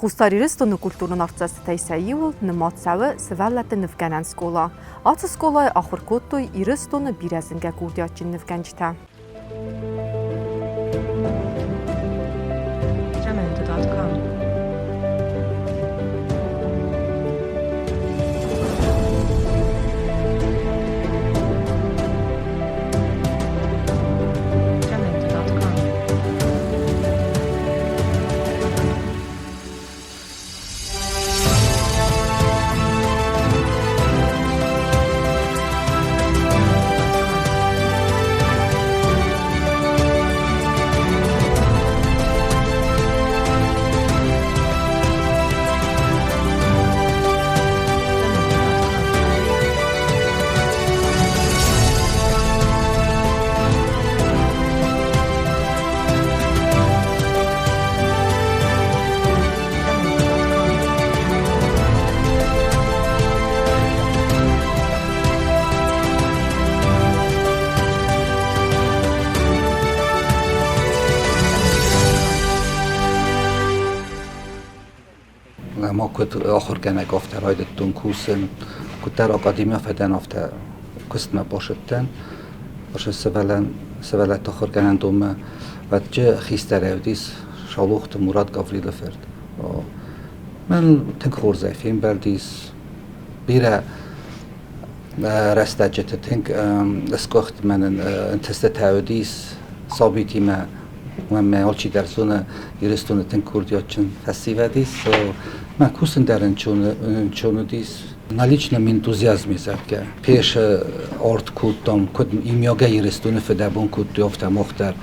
Хуссар Ирыстоны культурон артдзӕстытӕй сӕ иуыл нымад цӕуы сывӕллӕтты нывгӕнӕн скъола. Ацы скъолайы ахуыр кодтой Ирыстоны бирӕ зынгӕ курдиатджын нывгӕнджытӕ. Ма куыд ахуыргӕнӕг, афтӕ райдыдтон кусын. Куыддӕр академийӕ фӕдӕн, афтӕ куыстмӕ бацыдтӕн. Сывӕллӕтты ахуыргӕнӕндонмӕ Вӕдджы хистӕрӕй уыдис Саулохты Мурат Гаврилы фырт. Мӕн тынг хорзӕй фембӕлдис. Бирӕ рӕстӕджыты тынг сгуыхт мӕнӕн ӕнтыстытӕ уыдис сабитимӕ. Мӕнмӕ алчидӕр зоны, Ирыстоны тынг курдиатджын фӕсивӕд ис. Мӕ кусын дӕр ӕнцон уыдис. На личном энтузиазме, зӕгъгӕ, пьесӕ арт кодтам, куыд имиагӕй Ирыстоны фыдӕбон кодтой, афтӕ мах дӕр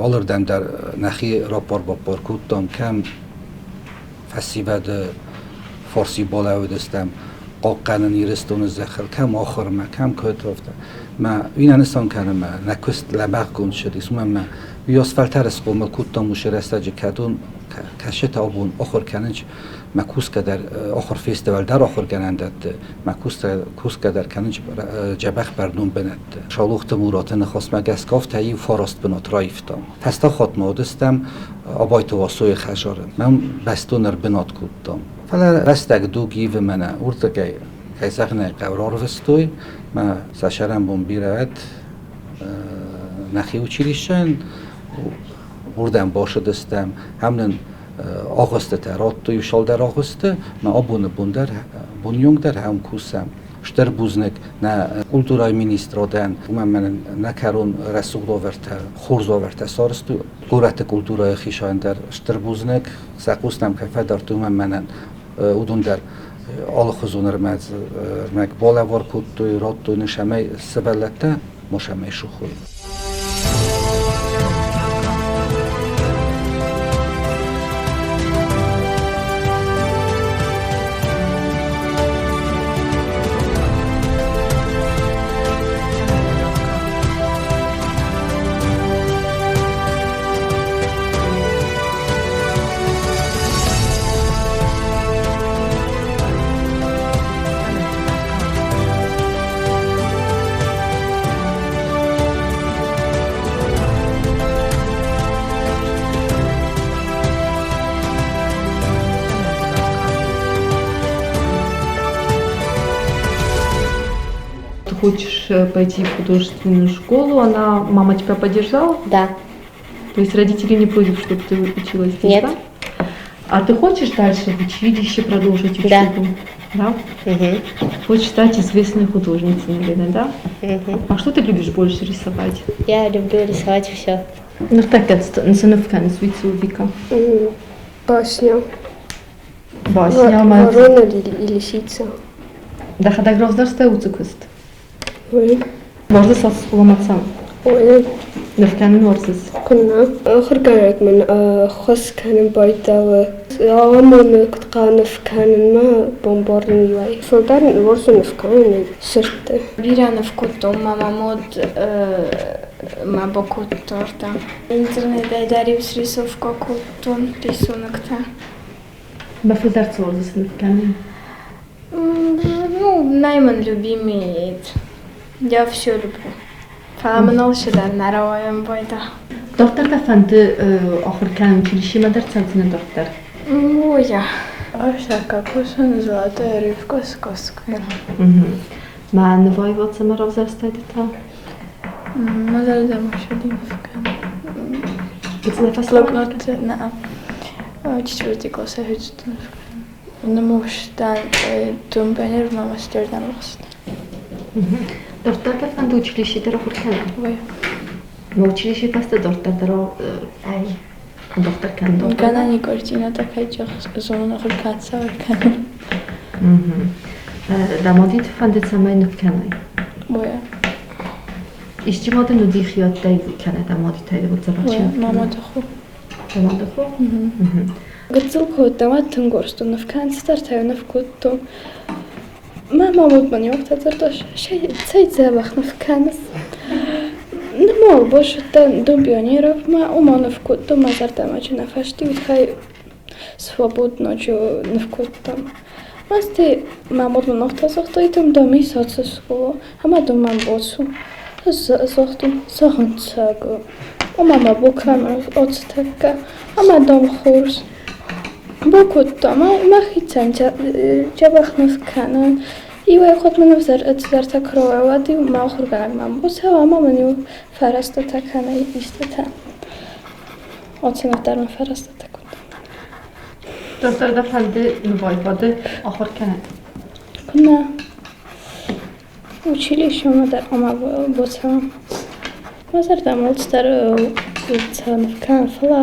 алырдӕм дӕр нӕхи раппар-баппар кодтам, кӕм фӕсивӕды фарси балӕууыдыстӕм хъахъхъӕнын Ирыстоны зӕххыл, кӕм ахуырмӕ, кӕм куыд, афтӕ. Мӕ уый нӕ нысан кӕны мӕ нӕ куыст лӕмӕгъгонд ссыдис, уымӕн мӕ уый асфальтӕр схъомыл кодтам уыцы рӕстӕджы, кӕдон кӕсджытӕ абон ахуыр кӕнынц мӕ кусгӕ дӕр ахуыр фестиваль дӕр ахуыргӕнӕндӕтты, мӕ кусгӕ дӕр кӕнынц дзӕбӕх бӕрнон бынӕтты. Саулохты Мураты ныхасмӕ гӕсгӕ афтӕ иу фараст бынат раивтам. Фӕстаг хатт ма уыдыстӕм Абайты Васойы хӕдзары. Мӕн бӕстон ӕрбынат кодтам. Фӕлӕ рӕстӕг дуг ивы мӕнӕ уырдыгӕй, кӕй зӕгъын ӕй хъӕуы, рарвыстой. Мӕ сӕ сӕрӕнбон бирӕ уӕд нӕхи училищӕйӕн уырдӕм бацыдыстӕм. Ам нын агъуыстытӕ радтой цалдӕр агъуысты, мӕ абоны бон дӕр, бонйонг дӕр ам кусӕм. Стыр бузныг нӕ культурӕйы министрадӕн, уымӕн мӕ нӕ кӕрон рӕсугъд уавӕртӕ, хорз уавӕртӕ сарӕзтой. Горӕты культурӕйы хицауӕн дӕр стыр бузныг, сӕ хъус нӕм кӕй фӕдардтой, уымӕн мӕнӕн уыдон дӕр алыхуызон ӕрмӕг балӕвар кодтой, радтой нын, цӕмӕй сывӕллӕттӕ ма сӕмӕй сухой. Ты хочешь пойти в художественную школу, она, мама тебя поддержала? Да. То есть родители не против, чтобы ты училась здесь, Нет. да? А ты хочешь дальше в училище продолжить Да. учебу? Да? Угу. Хочешь стать известной художницей, наверное, да? Угу. А что ты любишь больше рисовать? Я люблю рисовать все. Ныртӕккӕ цы ныв кӕныс, уый цы у, Вика? Басня. Басня ӕмӕ Ворона или лисица. Дӕхӕдӕг равзӕрстай уыцы куыст? Ой. Уарзыс ацы скъоламӕ цӕуын? Ой. Ныв кӕнын уарзыс? Куыннӕ. Ахуыргӕнӕг мын ӕххуыс кӕнын байдауы. Амоны, куыд хъӕуы ныв кӕнынмӕ бамбарын иуӕй. Фылдӕр уарзын ныв кӕнын сырдты. Бирӕ ныв кодтон, мӕ мод мӕ бакодта. Интернетӕй дӕр-иу срисовка кодтон рисуноктӕ. Мӕ фылдӕр цы уарзыс ныв кӕнын? Ну, нӕй мын любимый. Я все люблю. Фӕлӕ мын алцыдӕр нӕ рауайӕн байдагъ. Дарддӕр дӕ фӕнды ахуыр кӕнын училищемӕ дӕр цӕудзынӕ дарддӕр? О, я. Ӕртӕккӕ кусын Золотая рыбка сказкой. Мӕ нываивад цӕмӕ равзӕрстай ды та? Мӕ зӕрдӕмӕ цыди ныв кӕнын. Блокнот нӕ. Четвертый классӕй райдыдтон ныв кӕнын. Ныммыхстӕн думбӕнер мӕ мастердӕм рахызт. Дарддӕр дӕр фӕнды училищейы дӕр ахуыр кӕнын? Ой. Училищейы фӕстӕ дарддӕр дӕр дохтыр кӕнын? Гӕнӕн картинӕ такай зонын ахуыр кӕцӕй кӕнын. Дӕ мадиты фӕнды цӕмӕй ныв кӕнай? Ой. Исчи ма дын уыди хиӕдтӕй кӕнӕ дӕ мадитӕй дзӕбӕх чи ныв кӕны? Мӕ мады хо. Дӕ мады хо? Гыццыл кодтам, ӕд тынг уарзтон ныв кӕнын, цыдӕртӕ ныв кодтон. Мӕ мамуд мын иуӕгтӕ дзырдта, цӕй дзӕбӕх ныв кӕныс. Нырма базыдтӕн Дом пионеров-мӕ, уымӕ ныв кодтон, мӕ зӕрдӕмӕ чи нӕ фӕсти, уый тыххӕй свободно ныв кодтам. Мӕсти мӕ мад мын афтӕ загъта, итам дам ис ацы скъола, ӕмӕ дам мӕм бацу. Ӕз загътон, зӕгъын цӕг, ӕмӕ мӕ бакӕн ацы тӕккӕ, ӕмӕ дам хорз. Бакодта мӕхицӕн дзӕбӕх ныв кӕнын. Иуӕй хатт мын цыдӕртӕ куы рауад-иу мӕ ахуыргӕнӕг мӕм бацӕуа ӕмӕ мын-иу фӕрӕстытӕ кӕнӕ истытӕ. Ацы ныв дӕр мын фӕрӕстытӕ кодта. Дарддӕр дӕ фӕнды нываивады ахуыр кӕнын? Куыннӕ. Училищемӕ дӕр ӕмӕ бацӕуӕм. Мӕ зӕрдӕмӕ алцыдӕр ныв кӕнын, фӕлӕ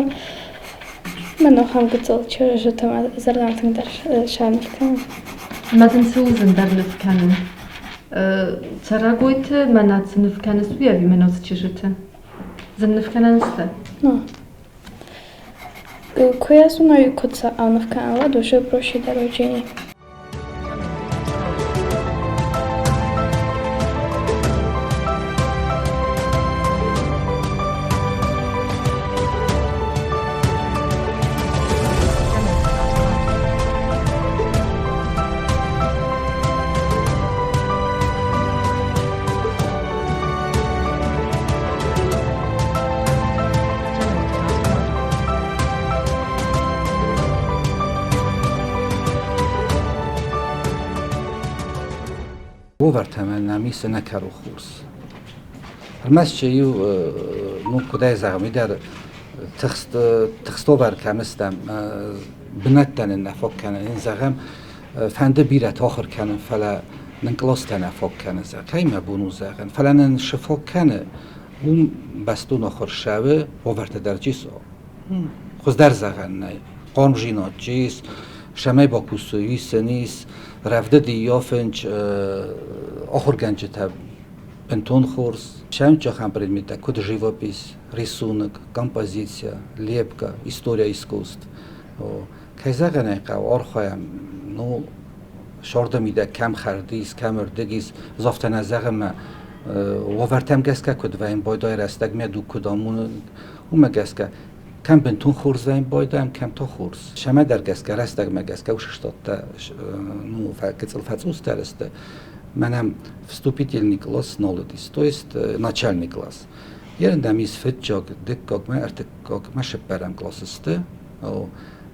мӕн ахӕм гыццыл чызджытӕ мӕ зӕрдӕмӕ тынгдӕр сӕ ныв кӕнын. Ӕмӕ дын цы у зындӕр ныв кӕнын? Цӕрӕгойты мӕнӕ цы ныв кӕныс, уый ӕви мӕнӕ уыцы чызджыты? Зын ныв кӕнӕн сты? Куы йӕ зоной, куыд сӕ аныв кӕнын, уӕд уже проще дорожение. Уавӕртӕмӕ нӕм ис ӕнӕкӕрон хорз. Ӕрмӕст иу, ну, куыдӕй зӕгъӕм, уый дӕр тыхст, тыхстовӕр кӕм стӕм, бынӕттӕ нын нӕ фаг кӕны. Зӕгъӕм, фӕнды бирӕтӕ ахуыр кӕнын, фӕлӕ нын къластӕ нӕ фаг кӕны, кӕй мӕ бон у зӕгъын. Фӕлӕ нын шы фаг кӕны, уым бӕстон ахуыр ссӕуы, уавӕртӕ дӕр чи хуыздӕр зӕгъӕн нӕй. Хъармдзинад чи ис, цӕмӕй бакусой, уый сын ис, рӕвдыд ӕййафынц ахуыргӕнджытӕ бынтон хорз. Сӕм ахӕм предметтӕ, куыд живопись, рисунок, композиция, лепка, история искусств. Кӕй зӕгъын ӕй хъӕуы, архайӕм, ну, сӕрды мидӕг кӕм хӕрд ис, кӕм ӕрдӕг ис, афтӕ нӕ зӕгъӕм, уавӕртӕм гӕсгӕ куыд вӕййӕм, байдайы рӕстӕгмӕ дуг куыд амоны, уымӕ гӕсгӕ кӕм бынтон хорз вӕййӕм байдайӕм, кӕм та хорз. Сӕмӕдӕр гӕсгӕ, рӕстӕгмӕ гӕсгӕ усыстадтӕ, ну, гыццыл фӕцъусдӕр сты. Мӕнӕ вступительный класс нал уыдис, то есть начальный класс. Ерындӕм ис фыццаг, дыккаг мӕ ӕртыккаг мӕ сыппӕрӕм классы сты.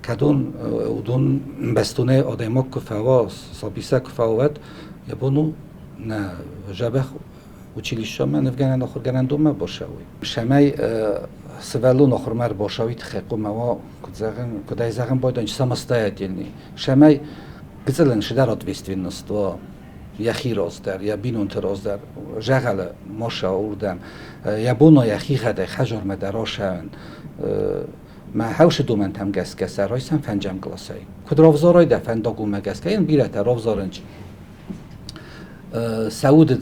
Кӕдон уыдон бӕстонӕй адӕймаг куы фӕуа, сабисӕ куы фӕуа, уӕд йӕ бон у нӕ дзӕбӕх училищемӕ нывгӕнӕн ахуыргӕнӕндонмӕ бацӕуой. Цӕмӕй сывӕллон ахуырмӕ ӕрбацӕуой, тыххӕй хъуамӕ уа, куыд зӕгъын, куыдӕй зӕгъын байдайын, самостоятельный. Цӕмӕй гыццылӕн цыдӕр ответственность уа йӕхи раз дӕр, йӕ бинонты раз дӕр, зӕгъӕлы ма ссӕуа уырдӕм. Йӕ бон у йӕхи гъӕдӕй хӕдзармӕ дӕр ацӕуын. Мӕ хӕусы домӕнтӕм гӕсгӕ сӕ райсӕм фӕнджӕм къласӕй. Куыд равзарай дӕ фӕндаг, уымӕ гӕсгӕ йын бирӕтӕ равзарынц сӕ уды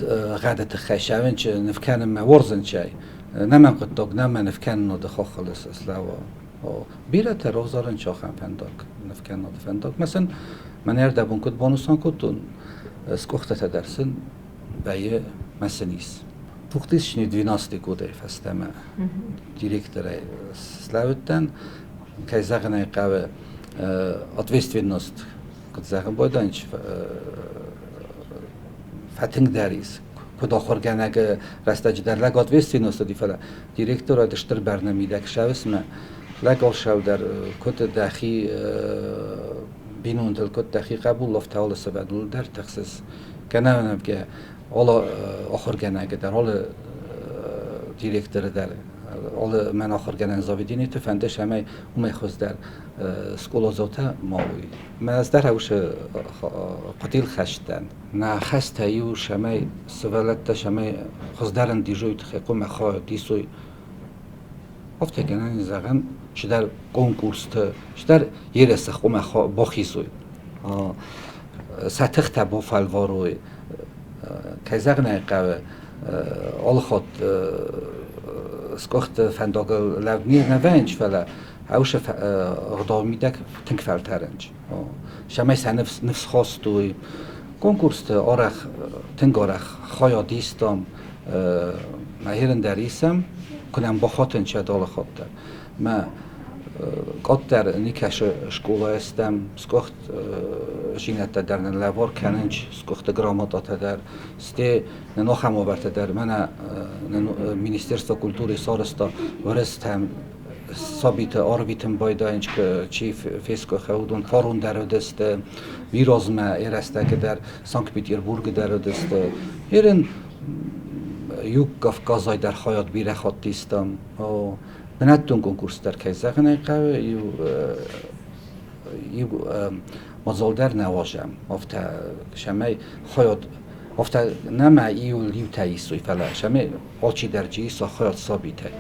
гъӕды тыххӕй сӕвынч ныв кӕнынмӕ уарзынчӕй. Нӕ мӕн хъуыддаг, нӕ мӕ ныв кӕнынады хохыл слӕууа. Бирӕтӕ равзарынц ахӕм фӕндаг, ныв кӕнынады фӕндаг. Мӕ сын мӕнӕ ӕрдӕбон куыд банысан кодтон, скъуыхтытӕ дӕр сын вӕййы мӕ сын ис. 2012 годӕй фӕстӕмӕ директорӕй слӕууыдтӕн. Кӕй зӕгъын ӕй хъӕуы, ответственность, куыд зӕгъын байдайынц, фӕтынгдӕр ис. Куыд ахуыргӕнӕг рӕстӕджы дӕр лӕг ответственность уыди, фӕлӕ директорад стыр бӕрны мидӕг сӕвысмӕ. Лӕг алшау дӕр куыд дӕхи бинонтыл, куыд дӕхи хъӕбул, афтӕ алы сывӕллоныл дӕр тыхсыс. Кӕнӕ алы ахуыргӕнӕг дӕр, алы директоры дӕр, алы мӕн ахуыргӕнӕн заведениты фӕнды, цӕмӕй уымӕй хуыздӕр скъоладзаутӕ ма уой. Мӕ ӕз дӕр уыцы хъуыдыйыл хӕст дӕн. Нӕ хӕстӕ иу, цӕмӕй сывӕллӕттӕ цӕмӕй хуыздӕр ӕндизой, тыххӕй хъуамӕ хайад исой. Афтӕ гӕнӕн зӕгъӕн, чидӕр конкурсты, чидӕр ересы хъуамӕ бахизой. Сӕ тыхтӕ бафӕлварой. Кӕй зӕгъын ӕй хъӕуы, алы хатт сгуыхты фӕндагыл лӕуд не вӕййынц, фӕлӕ уыцы ӕгъдауы мидӕг тынг фӕлтӕрынц. Цӕмӕй сӕ ныфс хастой. Конкурсты арӕх, тынг арӕх хайад истам, мӕ ерын дӕр исӕм, куы нӕм бахатынц уӕд алы хатт дӕр. Мӕ къаддӕр никӕцы скъолайы стӕм, сгуыхт зинӕдтӕ дӕр нын лӕвар кӕнынц, сгуыхты грамотатӕ дӕр, стӕй нын ахӕм уавӕртӕ дӕр мӕнӕ нын Министерство культуры сарӕзта уырыстӕм сабиты арвитын байдайынц, чи фесгуыхы, уыдон фарон дӕр уыдысты, уый размӕ рӕстӕджы дӕр Санкт-Петербургы дӕр уыдысты. Ерын иу Кавказӕй дӕр хайад бирӕ хатт истам. Бынӕттон конкурс дӕр, кӕй зӕгъын ӕй хъӕуы, иу мадзал дӕр нӕ уадзӕм. Афтӕ цӕмӕй хайад, афтӕ нӕма иуыл иутӕ исой, фӕлӕ цӕмӕй алчидӕр чи иса хайад сабитӕй.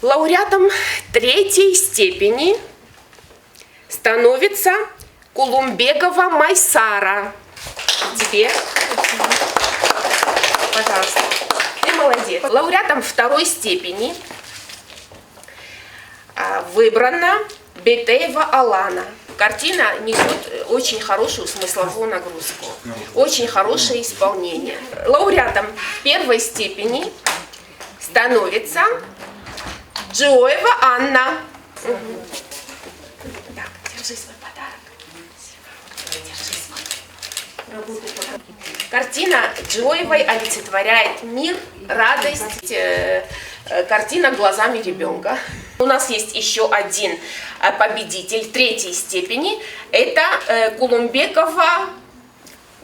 Лауреатом третьей степени становится Кулумбегова Майсара. Тебе, пожалуйста, ты молодец. Лауреатом второй степени выбрана Бетеева Алана. Картина несет очень хорошую смысловую нагрузку, очень хорошее исполнение. Лауреатом первой степени становится Джоева Анна. Так, держи свой подарок. Держи свой. Картина Джоевой олицетворяет мир, радость, картина глазами ребенка. У нас есть еще один победитель третьей степени. Это Кулумбекова,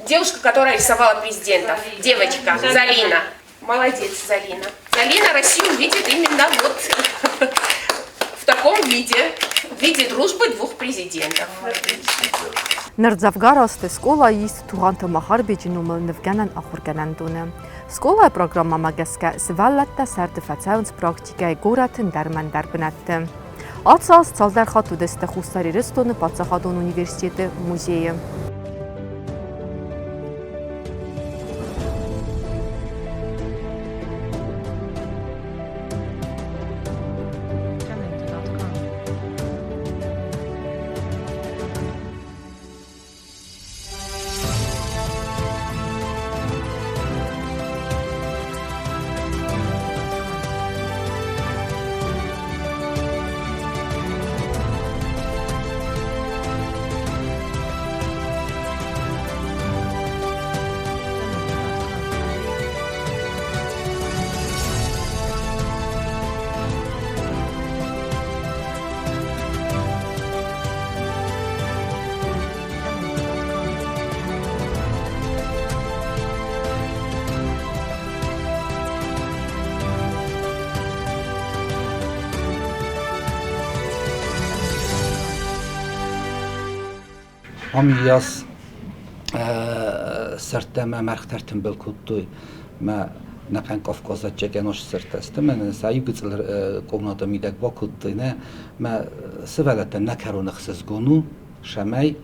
девушка, которая рисовала президентов. Девочка, Залина. Молодец, Залина. Залина Россию видит именно вот в таком виде, в виде дружбы двух президентов. Ныр дзӕвгар азты скъолайы ис Тугъанты Махарбеджы номыл нывгӕнӕн ахуыргӕнӕндоны. Скъолайы программӕмӕ гӕсгӕ сывӕллӕттӕ сӕрды фӕцӕуынц практикӕйы горӕты ӕндӕр ӕмӕ ӕндӕр бынӕтты. Ацы аз цалдӕр хатт уыдысты Хуссар Ирыстоны паддзахадон университеты музейы. Ам йас сырдтӕ мӕ мӕргътӕ ӕртымбыл кодтой мӕ нӕхъӕн Кавказаджы ӕнос сырдтӕ сты. Мӕнӕ сӕ иу гыццыл комнаты мидӕг бакодтой, нӕ мӕ сывӕллӕттӕн нӕ кӕрон ӕхсызгон у, цӕмӕй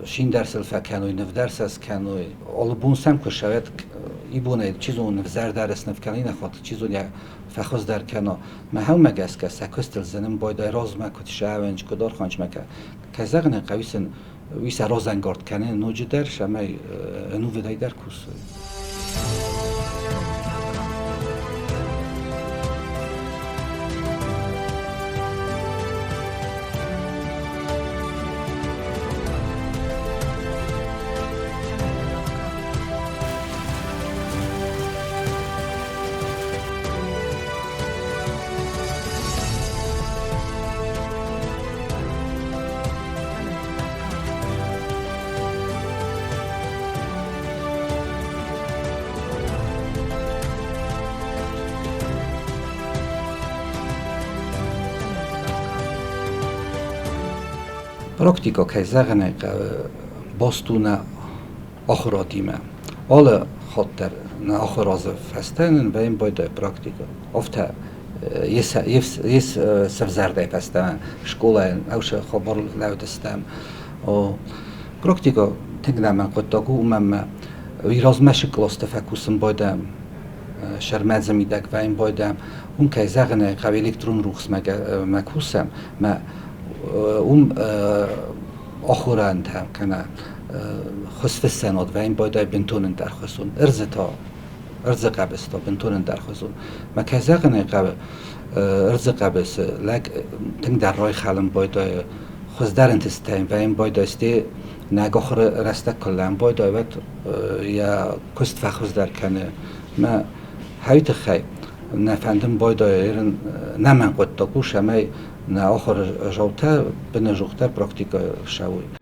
шиндӕр сыл фӕкӕной, нывдӕр сӕ скӕной. Алы бон сӕм куы ссӕуӕд, ибонӕй чи зоны нывзӕрдӕр сныв кӕна, иннӕ хатт чи зоны фӕхуыздӕр кӕна. Мӕ хӕумӕ гӕсгӕ сӕ куыстыл зынын байдайы размӕ куыд ссӕуынц, куыд архайынц мӕ кӕй зӕгъын ӕй хъӕуы сын уый сӕ разӕнгард кӕны ноджыдӕр, цӕмӕй ӕнувыдӕй дӕр кусой. Практикӕ, кӕй зӕгъын ӕй хъӕуы, баст у нӕ ахуырадимӕ. Алы хатт дӕр нӕ ахуыр азы фӕстӕ нын вӕййы байдайы практикӕ. Афтӕ йе сӕвзӕрдӕй фӕстӕмӕ скъолайӕн ӕвзӕр хабар лӕудыстӕм. Практикӕ тынг нӕмӕн хъуыддаг у, уымӕн ӕмӕ уый размӕ къласты фӕкусын байдайӕм, сӕрмӕдзы мидӕг вӕййын байдайӕм. Уым, кӕй зӕгъын ӕй хъӕуы, электрон рухсмӕ кусӕм, мӕ уым ахорӕнтӕ кӕнӕ хуызфыссӕнад вӕййын байдайы бынтон ӕндӕрхуызон. Ӕрдзы та ӕрдзы хъӕбысы та бынтон ӕндӕрхуызон. Мӕ кӕй зӕгъын ӕй хъӕуы, ӕрдзы хъӕбысы лӕг тынгдӕр райхӕлын байдайы, хуыздӕр ӕнтыстытӕ йын вӕййын байдайы, стӕй нӕ ахуыры рӕстӕг куы лӕм байдайы, уӕд йӕ куыст фӕхуыздӕр кӕны. Мӕ хӕйы тыххӕй нӕ фӕндын байдайы ерын нӕмӕн хъуыддаг у, цӕмӕй нӕ ахуыры залтӕ, бынӕзухтӕ практикӕ ссӕуой.